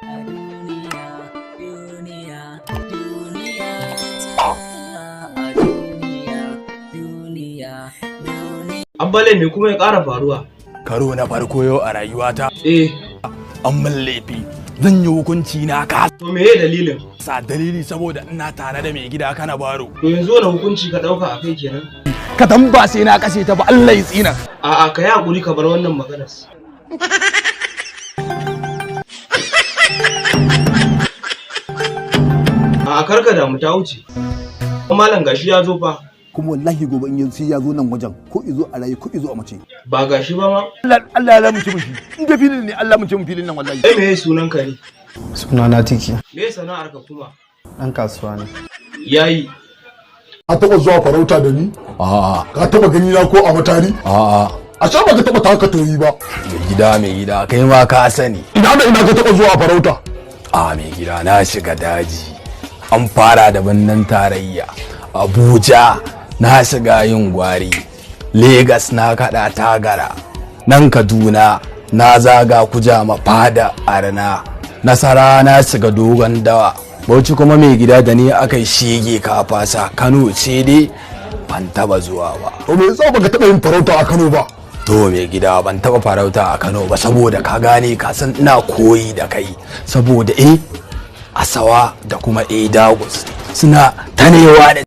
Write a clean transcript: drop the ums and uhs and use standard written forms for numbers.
Duniya, duniya, duniya ta a duniya, duniya, duniya. Abbale, me kuma ya ƙara faruwa? Karo na farko yau a rayuwata an min laifi, zan yi hukunci na kasa. To meye dalilin? Dalili saboda ina tare da mai gida kana baro. To yanzu wani hukunci ka ɗauka a kai kenan? Ka dan ba sai na kashe ta ba, Allah ya tsina. A'a, ka yi haƙuri, ka bar wannan maganar. A'a, karka damu, ta wuce. Malam, gashi ya zo fa. Kuma wallahi gobe in yanzu sai ya zo nan wajen, ko izo a raye ko izo a mace. Ba gashi ba ma. Allah, Allah ya lamunce mu shi in da filin ne, Allah mun ce mu filin nan wallahi. Kai, meye sunan ka ne? Sunana Tiki. Me sana'ar ka kuma? Ɗan kasuwa ne. Yayi. Ka taɓa zuwa farauta da ni? A'a. Ka taɓa gani na ko a matari? A'a. A sha ba ka taɓa taka tori ba? Mai gida, mai gida, kai ma ka sani. Ina da ina ka taɓa zuwa farauta? A mai gida, na shiga daji, an fara da birnin tarayya Abuja, na shiga yin gwari Legas, na kada tagara nan Kaduna, na zaga Kujama, fada Arna, Nasara, na shiga Dogon Dawa, Bauchi kuma mai gida da ni aka yi shege kafasa. Kano ce dai ban taba zuwa ba. To me yasa baka taɓa yin farauta a Kano ba? To mai gida, ban taba farauta a Kano ba saboda ka gane, ka san ina koyi da kai, saboda asawa da kuma dagus suna tanewa da